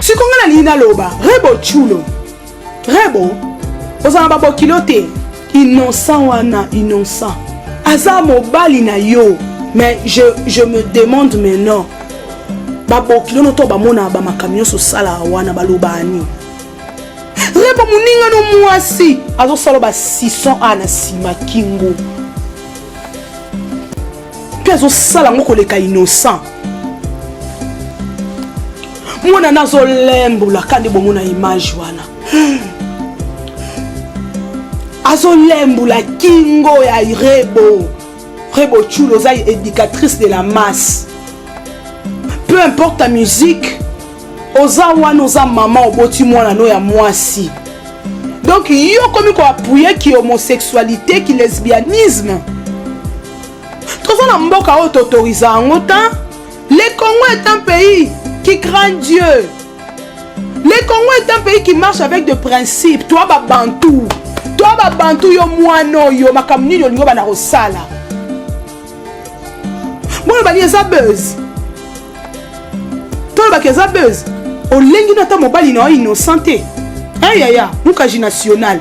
Siko nga nalingi naloba, Rebo Tchulo, Rebo ozala na babokilo te, innocent wana, innocent aza mobali na yo. Mais je me demande maintenant, babokilo no to bamona bamakambo nyonso osalaka wana, balobaka nini? Rebo, moninga no mwasi azosala ba 600 a na nsima kingo mpe azosala yango koleka innocent. Mwana na azolembola ka nde bomona image wana, azolembola kingo ya Rebo. Rebo Tchulo, oza éducatrice de la masse, peu importe ta musique, oza wana, oza mama, oboti mwana no ya mwasi. Donc yo komi koappuyer ki homosexualité, ki lesbianisme. Toza na mboka oyo toautoriser yango ta. Le Congo est un pays qui craint Dieu. Le Congo est un pays qui marche avec des principes. Toi babantu, toi babantu, yo mwana oyo, makambo nini olingi obanda kosala? Mwana bani eza buzz, tolobaka eza buzz. Olengi no ata mobali na yo innocent te. Ayaya, mukaji national,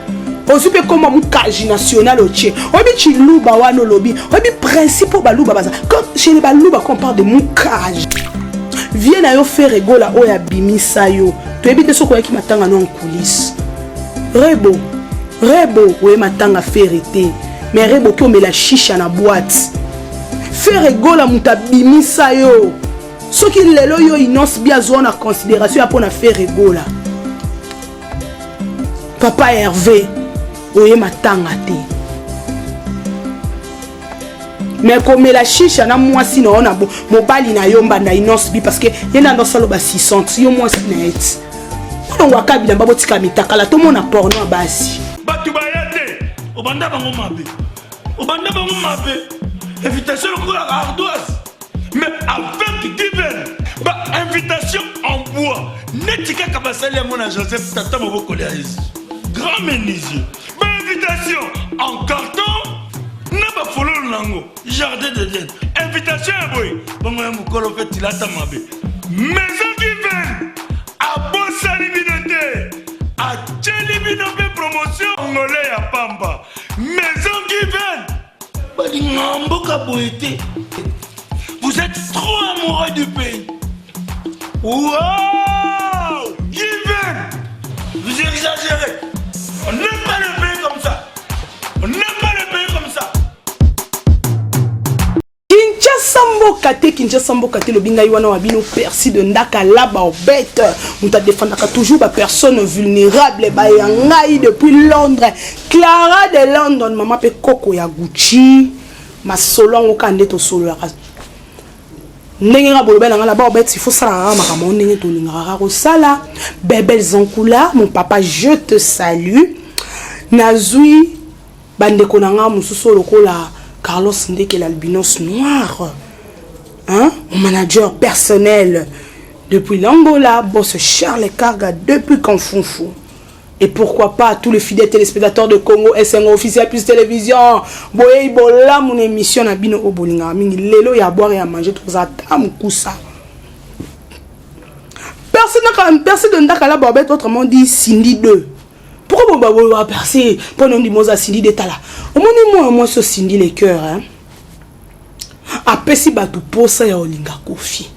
ozwi mpe komba mukaji national, otie oyebi chiluba wana, olobi oyebi principe oyo baluba baza. Chez les Baluba, quand on parle de mukaji, vie na yo Ferre Gola oyo abimisa yo, toyebi te soki oyaki matanga no en coulisse. Rebo, Rebo, oye matanga Ferre te, mais Rebo oki omela shisha na boîte. Ferre Gola moto abimisa yo. Soki lelo yo Innoss'B azwa na considération ya mpo na Ferre Gola, papa Hervé, oye matanga te, mais komela shisha na mwasi na yo, na mobali na yo, mbanda Innoss'B, parce que ye nde andosala ba 600, yo mwasi na ye ti olongwaka bilamba. Botika mitakala, tomona porno ya basi. Bato baya te, obanda bango mabe, obanda bango mabe, invitation lokola ardoise. Mais avec Given, bainvitation en bois neti kaka basali yango na Joseph, tata mobokoli ya Yesu, grand menuisier. Bainvitation en carton na bafololo nango, jardin d'Eden, invitation ya boye bongo ya mokolo mpe tilata mabe. Maison Given abosani bino te, atieli bino mpe promotion ngole ya pamba. Maison Given balinga mboka boye te. Vous êtes trop amoureux du pays. Wow, Given, vous exagérez. On n'aime pas le pays comme ça, on n'aime pas le pays comme ça. Kinshasa mboka te, Kinshasa mboka te. Lobi ngai wana wa bino Persi de Ndaka la baobete, moto adefendaka toujours bapersone vulnérable baya ngai depuis Londres, Clara de London, mama mpe koko ya Gucci. Masolo yango kaka nde tosololaka ndenge nga boloba na nga na baobete, il faut salaka kaka makambo ndenge tolingaka kaka kosala. Bebel Zankula, mon papa, je te salue. Nazwi bandeko na nga mosusu lokola Carlos Ndeke, l'albinos noir, hein? Mon manager personnel depuis l'Angola, boss Charles Carga depuis Kanfunfu. Et pourquoi pas tous les fidèles téléspectateurs de Congo SNG officiel plus télévision. Boye bola mon émission na bino obolinga mingi lelo ya boire et à manger, toza ta mukusa. Personne personne de Ndakala Bobet, autrement dit Cindy 2. Pourquoi bon ba ba percer pour nous dire moza Cindy 2 tala. Omoni moi moi so Cindy le cœur, hein. Apesi bato posa ya olinga Kofi.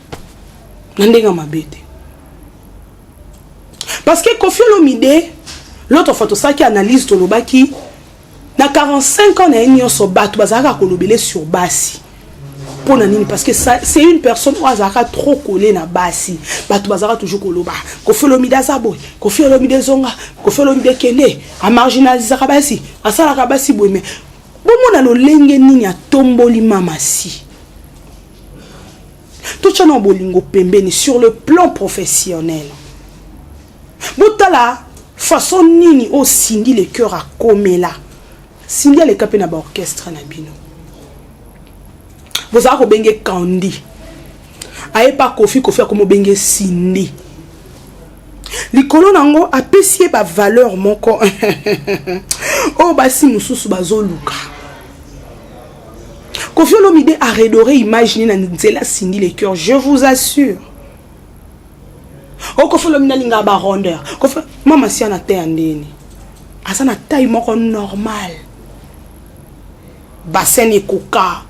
Na ndenge mabe te. Parce que Kofi Olomide, l'autre fois tosalaki analyse, tolobaki na 45 ans na ye nyonso, bato bazalaka kolobele sur basi. Mpo na nini? Parce que c'est une personne oyo azalaka trop collé na basi. Bato bazalaka toujours koloba Kofi Olomide aza boye, Kofi Olomide ezonga, Kofi Olomide ekende, amarginalisaka basi, asalaka basi boye. Mais bomona lolenge nini atomboli mamasi. Totya na bolingo pembeni, sur le plan professionnel, botala façon nini oyo Cindy le cœur akomela. Cindy aleka mpe na baorchestre na bino, bozala kobenge Kandi, ayepa Kofi, Kofi akomobenge Cindy. Likolo nango apesi ye bavaleur moko oyo basi mosusu bazoluka. Kofi Olomide a redoré image na nzela Cindy le cœur, je vous assure. O Koffi Olomide alingaka ba rondeur. Koffi mama si ana taille ya ndeni. Aza na taille moko normal. Bassin ekoka.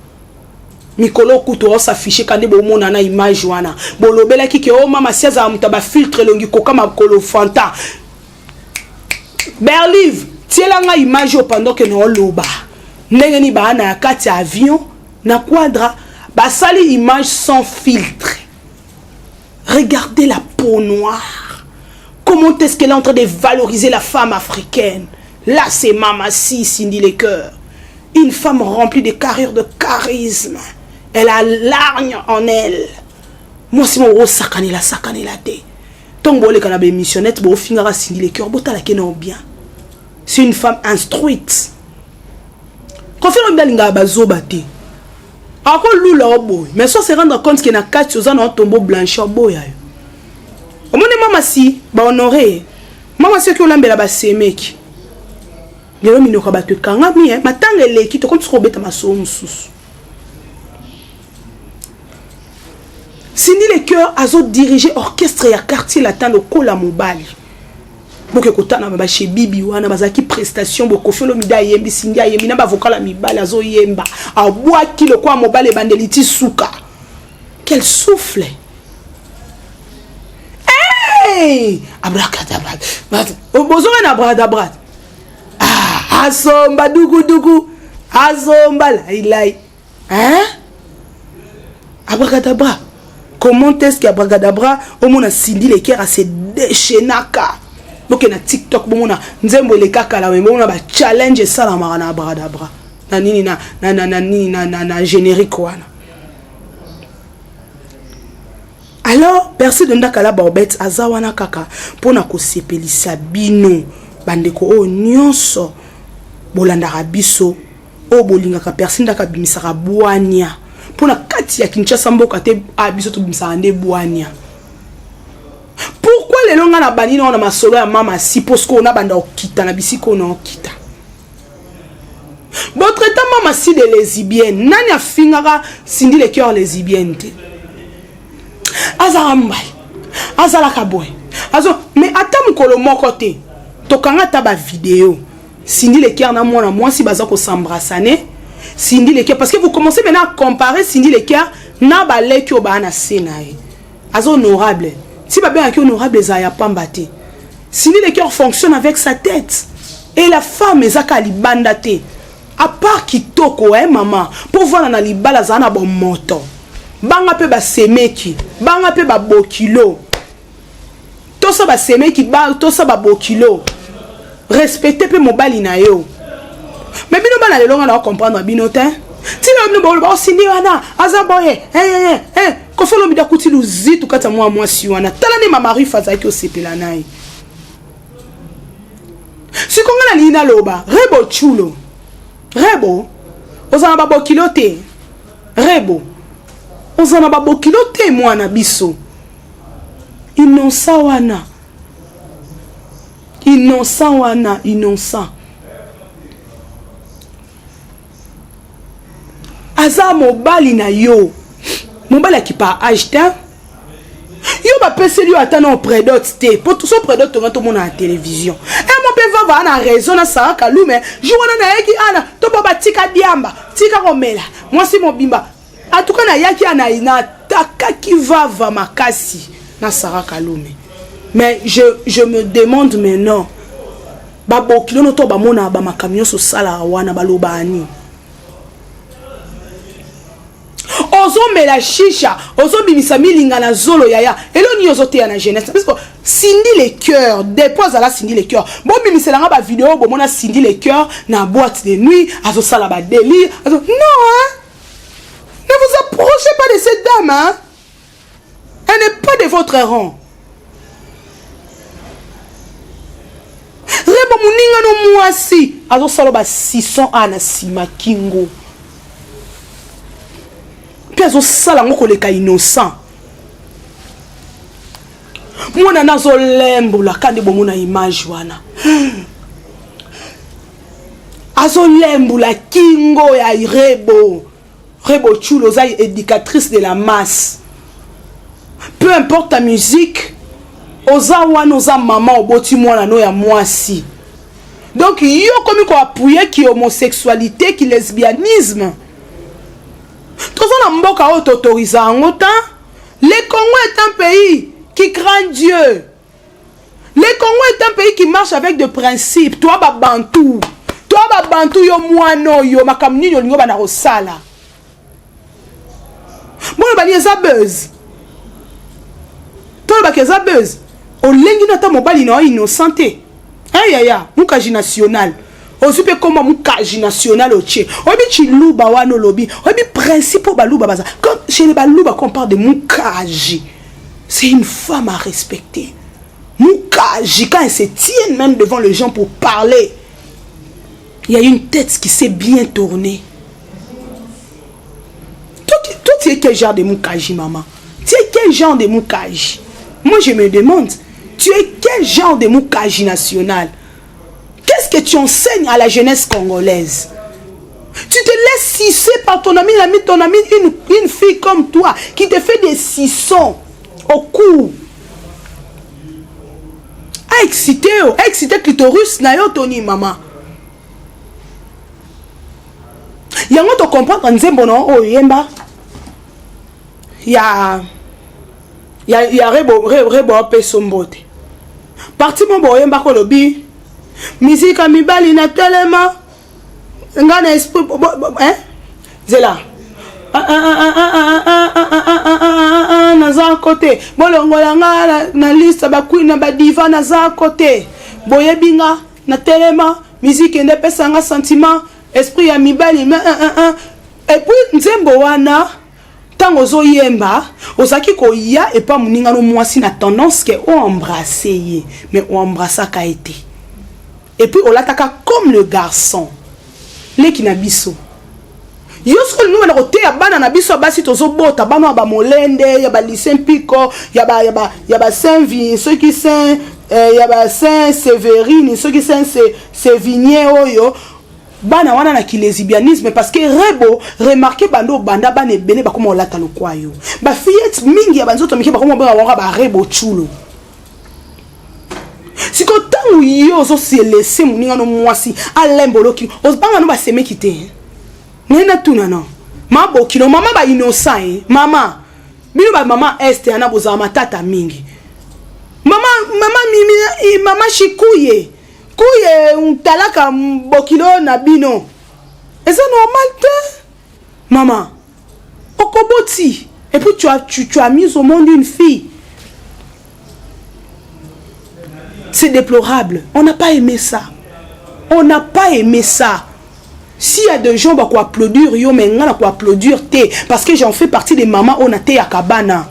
Mikolo kutu o s'afficher kande bomona na image wana. Bolobelaki ke o oh, mama si azala moto ya ba filtre elongi koka makolo fanta. Berlive, tiela nga image oyo pendant que naoloba. Ndenge ni baa na kati ya avion na quadra basali image sans filtre. Regardez la peau noire. Comment est-ce qu'elle est en train de valoriser la femme africaine? Là, c'est Mama Si, Cindy Le Cœur. Une femme remplie de carrure, de charisme. Elle a l'argne en elle. Moi, si mon sakanela sakanela te. Ntango boleka na baémissionnette bofingaka Cindy Le Cœur, botalake nao bien. C'est une femme instruite. Koffi Olomide alingaka bazoba te. Akolula oboye, mais sans se rendre compte que na kati oza na otombo blanche oboya yo. Omoni mama si ba honoré. Mama si oki olambela basemeki. Lelo minoko ya bato ekangami, eh? Matanga eleki, tokomi soki kobeta masolo mosusu. Cindy Le Cœur azo diriger orchestre ya Quartier Latin lokola mobali. Boke kotana ba chez Bibi wana bazalaki prestation bo Koffi Olomide ayembi, Cindy ayembi na ba vocal ya mibali azoyemba. Abwaki lokola mobali ebandeli ti suka. Quel souffle! Hey! Abracadabra. Bozonga na abracadabra. Ah, asomba dukuduku. Azomba lailai. Hein? Abracadabra. Comment est-ce qu'abracadabra omona Cindy Le Cœur se déchaînaka? Boke na TikTok bomona nzembo elekaka la bomona ba challenge esalamaka na abracadabra. Na nini na na na na nini na na, na générique wana. Alors Percy de Ndakala Baobet aza wana kaka mpona kosepelisa bino bandeko oyo nyonso bolandaka biso, oyo bolingaka Percy Ndaka abimisaka bwania mpona kati ya Kinshasa mboka te. A biso tobimisaka nde bwania. Pourquoi lelo nga na bandi nao na masolo ya mama si posko na banda okita na bisika oyo na okita botraita mama si de lesbienne? Nani afingaka Cindy Le Cœur lesbienne te? Azalaka mobali, azalaka boye, azo mais ata mokolo moko te tokanga ata bavideo Cindy Le Cœur na mwana mwasi baza kos'embrasser. Cindy Le Cœur, parce que vous commencez maintenant à comparer Cindy Le Cœur na baleki oyo baa na se na ye. Aza honorable. Si babengaki honorable, ezala ya pamba te. Cindy Le Cœur fonctionne avec sa tête et la femme eza kaka libanda te. À part kitoko, eh, mama, mpo vanda na libala, azala na bomoto. Banga mpe basemeki, banga mpe babokilo, tosa basemeki ba, tosa babokilo, respecte mpe mobali na yo. Me bino bana lelo, nga na comprendre bino te. Ntina bino boloba osindi wana aza boye, eh, eh, eh. Koffi Olomide akuti luzitu kati ya mwa mwasi wana. Tala nde mama Rif azalaki osepela na ye. Siko nga nalingi naloba, Rebo Chulo, Rebo oza na babokilo te. Rebo oza na babokilo te. Mwana biso innocent wana, innocent wana, innocent aza mobali na yo. Mobali akipa age te. Yo bapeseli yo ata na prédot te, po so prédot tonga tomona na télévision. E mo mpe vava na raison na Sara Kalume. Jour wana nayeki ana to bo batika diamba, tika komela mwasi mobimba. Atuka nayaki ana natakaki vava makasi na Sara Kalume. Mais je me demande maintenant, babokilo no to bamona bamakambo nyonso osalaka wana, balobaka nini? Ozomela shisha, ozobimisa milinga na zolo. Yaya, elo nini ozoteya na jeunesse? Parce que Cindy Le Cœur, depuis azala Cindy Le Cœur, bobimiselanga bavideo bomona Cindy Le Cœur na boîte de nuit azosala badélire azo... Non, hein? Ne vous approchez pas de cette dame, hein? Elle n'est pas de votre rang. Rebo, moninga no mwasi azosala ba 600 a na nsima kingo mpe azosala yango koleka innocent. Mwana na azolembola kandi bomona image wana, azolembola kingo ya Rebo. Rebo Chulo, oza éducatrice de la masse. Peu importe ta musique. Oza wana oza mama oboti mwana no ya mwasi. Donc yo okomi ko appuyer ki homosexualité, ki lesbianisme. Toza na mboka oyo toautorisa yango ta. Le Congo est un pays qui craint Dieu. Le Congo est un pays qui marche avec des principes. Toi ba bantou. Toi ba bantou yo mwana oyo makambo nini olingi obanda kosala. Boloba nini eza buzz. Tolobaka eza buzz. Olengi na ata mobali na yo innocent te. Hein yaya, mukaji national. Ozwi mpe kombo mukaji national otie. Oyebi tshiluba wana olobi. Oyebi principe oyo baluba baza. Quand chez les baluba quand on parle de mukaji, c'est une femme à respecter. Mukaji, quand elle se tient même devant les gens pour parler, il y a une tête qui s'est bien tournée. Toi, toi, tu es quel genre de mukaji, maman? Tu es quel genre de mukaji? Moi, je me demande, tu es quel genre de mukaji national? Qu'est-ce que tu enseignes à la jeunesse congolaise? Tu te laisses sucer par ton ami, l'ami, ton ami, une fille comme toi qui te fait des suçons au cou. A excité, a excité clitoris na yo Tony maman. Yango to comprendre nzembo na oyo yemba ya ya ya rebo rebo, rebo apeso mbote. Parti mo boyemba ko lobi mizika mibali na telema nga na esprit bo, bo, bo, hein zela naza kote bolongola nga na liste baqueen na badiva naza kote boyebi nga na telema miziki nde epesa nga sentiment esprit ya mibali et puis nzembo wana ntango ozoyemba ozalaki koya epa moninga no mwasi na tendance ke oembrasse ye mais oembrassaka ye te et puis olataka comme le garçon leki na biso yo soki olingi obanda koteya bana na biso ya basi tozobota bana ya bamolende ya balycée mpiko ya ba, ya ba, ya ba saint vi soki saint eh, ya ba saint séverine soki saint sévigné oyo bana wana na kilesibianisme parce que rebo remarque bando obanda bana ebele bakoma olata lokwa yo bafillette mingi ya banzoto mike bakoma obenga bango barebo chulo. Siko ntango yo ozoselese moninga no mwasi alemba oloki obanga no basemeki te naye natuna no mabokilo mama ba innocent eh? Mama bino ba mama este yana bozala matata mingi mama mama mimi mama shikuye kuye ntalaka bokilo na bino eza normal te mama okoboti et puis tu as, tu, tu as mis au monde une fille. C'est déplorable. On n'a pas aimé ça. On n'a pas aimé ça. S'il y a des gens qui applaudir, yo mais nga na ko applaudir te parce que j'en fais partie des mamans on a te ya kabana.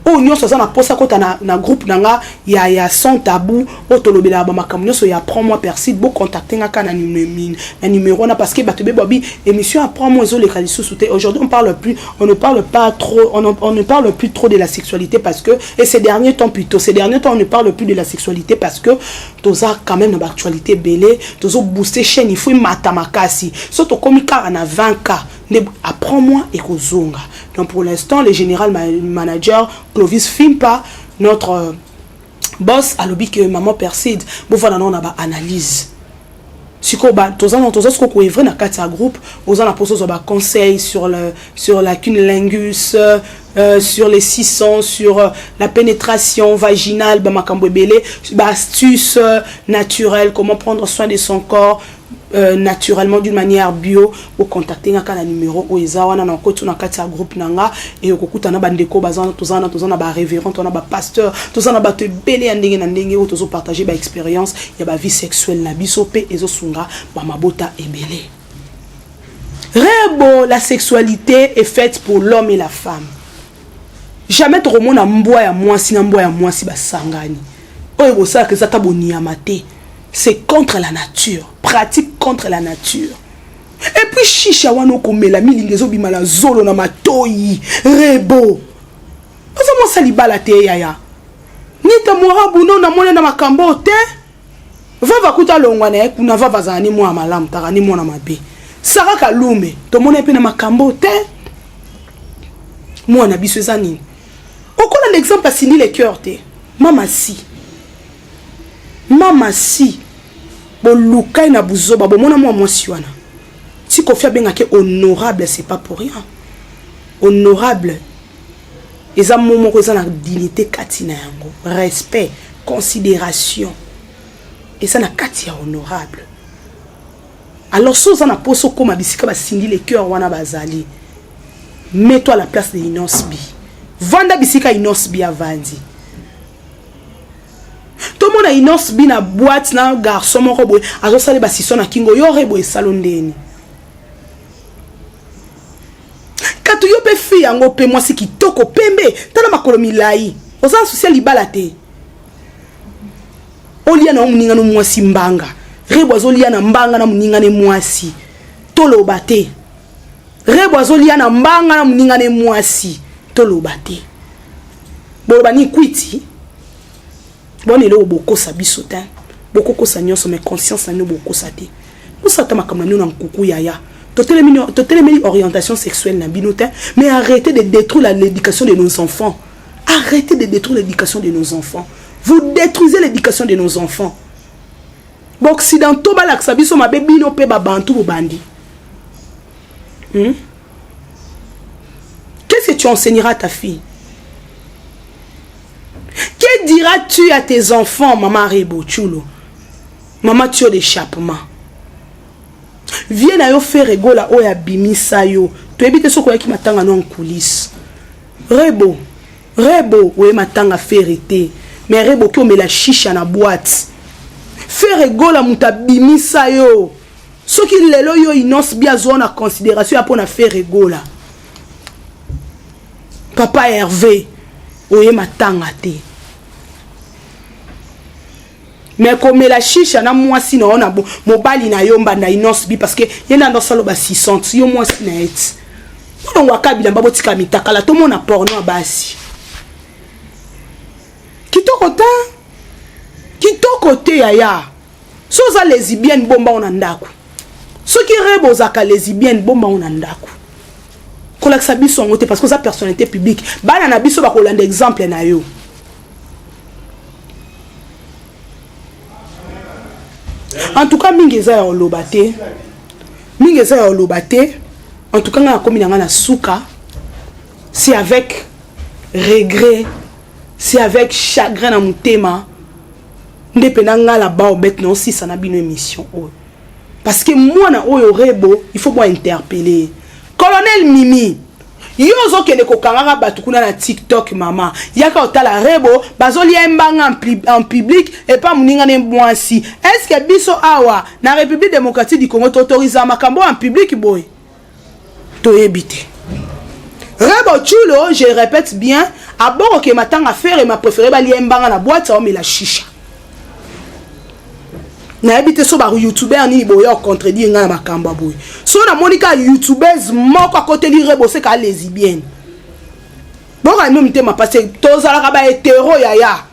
Oyo nyonso aza na posa kota na, na groupe na nga ya, ya sans tabou oyo tolobelaka bamakambo nyonso ya prends moi perside bocontacte nga kaka na, na numéro wana parce que bato bebo bi émission ya prends moi ezoleka lisusu te. Aujourd'hui on parle plus, on ne parle pas trop, on ne parle plus trop de la sexualité parce que, et ces derniers temps plutôt, ces derniers temps on ne parle plus de la sexualité parce que toza quand même na baactualité ebele, tozo booster chaîne, il faut emata makasi so tokomi kaka na 20K nde apprends-moi ekozonga. Donc pour l'instant le général manager Clovis Fimpa, notre boss, alobi que maman Perside bovanda nao na baanalyse sikoyo toza toza sikoyo koevre na kati ya groupe. Oza na mposa ozwa baconseil sur le sur la cunnilingus, sur les 600, sur la pénétration vaginale, bamakambo ebele, baastuce naturelle, comment prendre soin de son corps naturellement d'une manière bio, ocontacte nga kaka na numéro oyo eza wana na okoti na kati ya groupe na nga e okokutana bandeko baza wana. Toza wana, toza na barévérend, toza na bapasteur, toza na bato ebele ya ndenge na ndenge oyo tozopartage baexpérience ya bavie sexuelle na biso mpe ezosunga bamabota ebele. Rebo, la sexualité est faite pour l'homme et la femme. Jamais tokomona mbwa ya mwasi na mbwa ya mwasi basangani. Oyo ekosalaka eza ata boniama te, c'est contre la nature, pratique contre la nature. Et puis shisha wana okomela milingi ezobima na zolo na matoyi. Rebo oza mwasi ya libala te yaya nita mwarabu no namoni na makambo te. Vava kuta longwa na ye kuna. Vava azala ni mwana malamu taka ni mwana mabe. Sara Kalume tomoni mpe na makambo te. Mwana biso eza nini? Okolanda exemple asindi le cœur te. Mama si. Mama si. Bolukai na buzoba bomona mwa mwasi wana. Si Koffi abengaki honorable c'est pas pour rien. Honorable eza mot moko eza na dignité kati na yango. Respect, considération. Eza na kati ya honorable. Alors so oza na poso okoma bisika basindi le cœur wana bazali. Mets-toi à la place de Innoss'B. Vanda bisika Innoss'B avandi. Tomona Innoss'B na boîte na garçon moko boye azosala basiso na kingo yo rebo esalo ndeni. Kato yo pe fille yango pe mwasi kitoko pembe tala makolo milayi oza na souci ya libala te. Olia na yo moninga no mwasi mbanga. Rebo azolia na mbanga na moninga ne mwasi. Toloba te. Rebo azolia na mbanga na moninga ne mwasi. Toloba te. Boloba ni kwiti. Bon eloko bokosa biso te. Bokokosa nyonso mais conscience na bino bokosa te. Bosala makambo na bino na nkuku yaya. Totelemeli orientation sexuelle na bino te, mais arrêtez de détruire l'éducation de nos enfants. Arrêtez de détruire l'éducation de nos enfants. Vous détruisez l'éducation de nos enfants. Occidentaux balakisa biso mabe bino pe babantu bobandi. Qu'est-ce que tu enseigneras à ta fille? Que diras-tu à tes enfants, maman Rebo Tchulo? Maman tuyau d'échappement. Viens na yo faire gola oyo abimisa yo. Toyebi te soki oyaki matanga no en coulisses. Rebo, Rebo oye matanga Ferre te. Mais Rebo ki omela shisha na boîte. Ferre Gola moto abimisa yo. Soki lelo yo Innoss'B azwa na considération ya pona Ferre Gola. Papa Hervé oye matanga te. Mais komela shisha na mwasi na yo na mobali na yo mbanda Innoss'B parce que ye nda ndosalo ba 600 yo mwasi na ye ti. Bolongwa kabila mba botika mitakala tomona porno ya basi. Kitoko te. Kitoko te yaya. So oza lesbienne bomba ona ndako. Soki rebo ozaka lesbienne bomba ona ndako. Kolakisa biso yango te parce que oza personnalité publique. Bana na biso bakolanda exemple na yo. En tout cas mingi eza ya koloba te. Mingi eza ya koloba te. En tout cas nga nakomi na nga na suka. C'est avec regret, c'est avec chagrin na motema. Nde pena nga la bao bête na osisa na bino émission oyo. Parce que mwana oyo Rebo, il faut moi interpeller. Colonel Mimi, yo ozokende kokangaka bato kuna na TikTok mama. Yaka otala Rebo, bazolia mbanga en public et pas moninga ne mwasi. Est-ce que biso awa na République démocratique du Congo autorise makambo en public boy? Toyebi te. Rebo Tchulo, je répète bien, aboko ke matanga Ferre ma préféré balia mbanga na boîte omela shisha. Nayebi te so ba youtubeur nini boya contredire nga na makambo ya boye. So namoni ka youtubeuse moko akoteli Rebo se ka lesbienne. Boka no mitema parce que tozalaka ba hétéro yaya.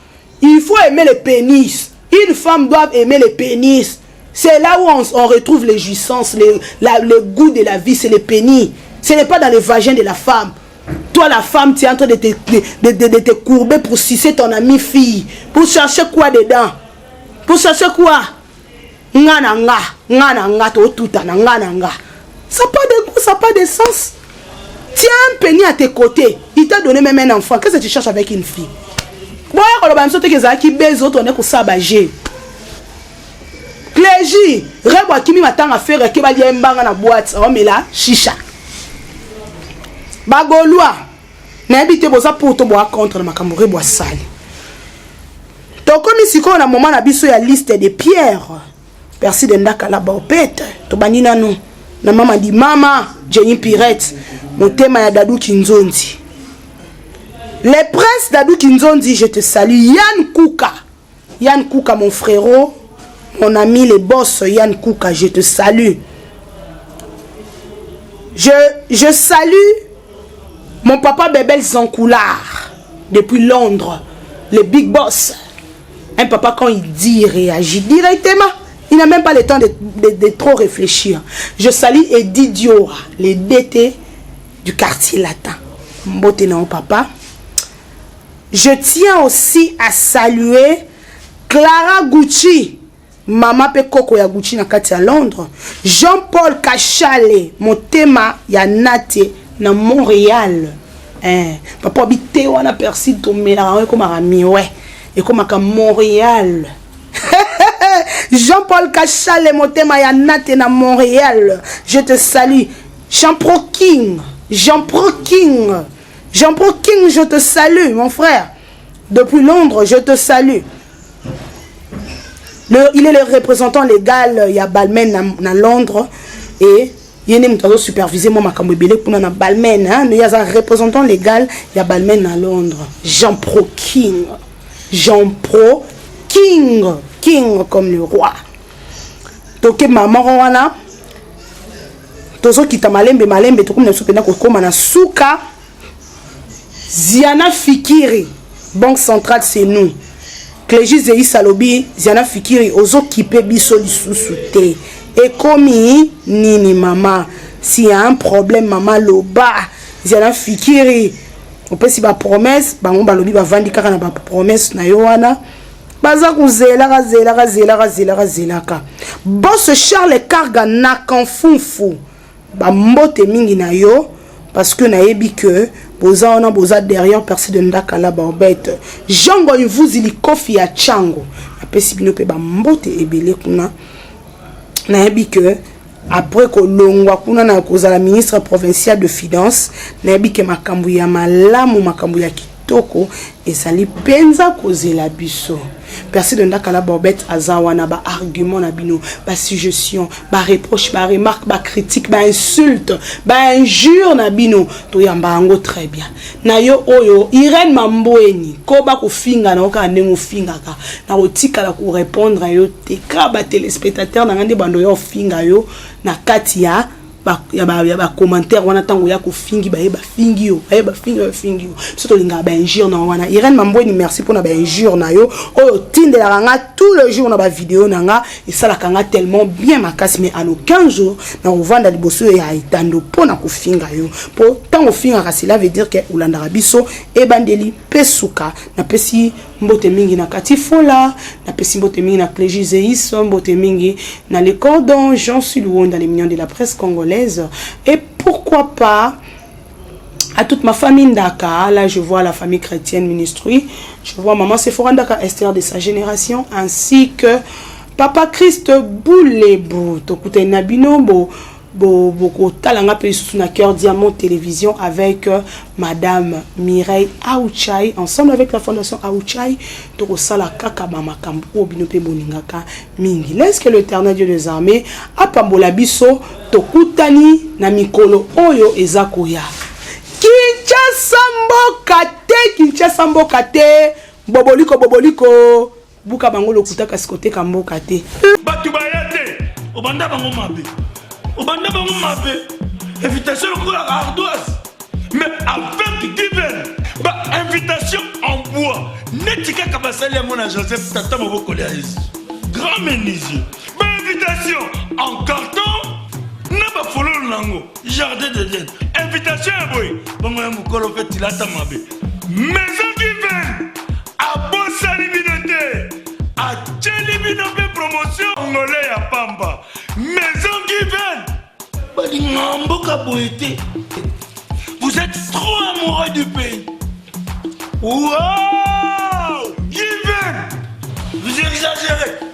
Il faut aimer le pénis. Une femme doit aimer le pénis. C'est là où on retrouve les jouissances, le goût de la vie, c'est le pénis. Ce n'est pas dans le vagin de la femme. Toi, la femme, tu es en train de te courber pour sucer ton amie fille. Pour chercher quoi dedans? Pour chercher quoi? Nga na nga, nga na nga, to tout na nga na nga. Ça n'a pas de goût, ça n'a pas de sens. Tiens un pénis à tes côtés. Il t'a donné même un enfant. Qu'est-ce que tu cherches avec une fille? Boya koloba biso te ke ezalaki bezo to ne kosala ba Clégie, Rebo akimi matanga Ferre ke balia mbanga na boîte, omela shisha. Bagolwa, nayebi te boza pour to boa contre na makambo Rebo asali. Tokomi sikoyo na moment na biso ya liste de pierre. Percy de Ndaka la baopete. Tobandi nanu na mama di mama Jenny Pirette, motema ya Dadou Kinzonzi. Le prince Dadou Kinzonzi, je te salue. Yann Kouka. Yann Kouka, mon frérot, mon ami, le boss Yann Kouka, je te salue. Je salue mon papa Bebel Zankoulard, depuis Londres, le big boss. Un papa, quand il dit, il réagit directement. Il n'a même pas le temps de trop réfléchir. Je salue Eddie Diora, le DT du quartier latin. Mbote na papa. Je tiens aussi à saluer Clara Gucci, mama pe koko ya Gucci na kati ya Londres, Jean-Paul Kachale, motema ya Nate na Montréal. Eh, papa bite wana persil tomelaka yango ekomaka miwe, ekomaka Montréal. Jean-Paul Kachale, motema ya Nate na Montréal. Je te salue. Jean-Pro King, Jean-Pro King, Jean-Pro King, je te salue, mon frère. Depuis Londres, je te salue. Il est le représentant légal ya Balmain na Londres et ye nde moto azosupervise mwa makambo ebele kuna na Balmain, hein? Ye aza représentant légal ya Balmain na Londres. Jean Pro King, Jean Pro King, King comme le roi. Tokema moko wana, tozokita malembe malembe, tokomi na biso mpenza kokóma na suka. Ziana Fikiri, Banque centrale, c'est nous. Clégis Zeis alobi: Ziana Fikiri, ozokipe biso lisusu te, ekomi nini mama? S'il y a un problème, mama, loba. Ziana Fikiri, opesi bapromesse, bango balobi bavandi kaka na bapromesse na yo wana, baza kozelaka, zelaka, zelaka, zelaka, zelaka. Boss Charles Karga na Kamfumfu, bambote mingi na yo, parce que nayebi que boza wana, boza derrière Persi de Ndakala Baobete. Jango Ivuzi Likofi ya Chango, napesi bino mpe bambote ebele kuna. Nayebi que après kolongwa kuna na kozala ministre provincial de finance, nayebi ke makambo ya malamu, makambo ya kitoko ezali mpenza kozela biso. Persi de Ndakala Bobet aza wana. Baargument na bino, basuggestion, bareproche, baremarque, bacritique, bainsulte, bainjure na bino, toyamba yango très bien. Na yo oyo Irene Mambweni, koba kofinga na yo kaka ndenge ofingaka, na kotikala korépondre yo te. Kaka batéléspectateur na ngai nde bando ya ofinga yo na kati ya bacommentaire wana. Ntango ya kofingi, baye bafingi yo, baye bafingi, bafingi yo. Biso tolingaka bainjure na wana. Irene Mambweni, merci mpona bainjure na yo oyo otindelaka nga tout le jour na bavideo na nga. Esalaka nga tellement bien makasi, mais en aucun jour na kovanda liboso ya etando mpona kofinga yo, mpo ntango ofingaka, cela veut dire ke olandaka biso ebandeli mpe suka. Napesi mbote mingi na Kati Fola, napesi mbote mingi na Clégi Zeis, mbote mingi na Le Cordon Jean Suluonda, les mignons de la presse congolaise, et pourquoi pas à toute ma famille Ndaka. Là, je vois la famille chrétienne Ministry. Je vois maman Sephora Ndaka Esther de sa génération, ainsi que papa Christ Boulebou. Tokutani na bino bo bokotala nga mpe lisusu na Cœur Diamant Télévision avec Madame Mireille Aouchai, ensemble avec la Fondation Aouchai. Tokosala kaka bamakambo oyo bino mpe bolingaka mingi. Laisse que l'Éternel Dieu des armées apambola biso. Tokutani na mikolo oyo eza koya. Kinshasa mboka te, Kinshasa mboka te. Boboliko, boboliko, buka bango lokuta, kasi koteka mboka te. Bato baya te, obanda bango mabe, obanda bango mabe. Invitation lokola ardoise, mais avec Given, bainvitation en bois neti kaka basali yango na Joseph, tata mobokoli ya Yesu, grand menuisier. Bainvitation en carton na bafololo nango, jardin d'Eden. Invitation ya boye, bongo ya mokolo mpe tilata mabe. Maison Given abosani bino te, atieli bino mpe promotion ngole ya pamba. Maison Given balinga mboka boye te. Vous êtes trop amoureux du pays. Wow, Given, vous exagérez.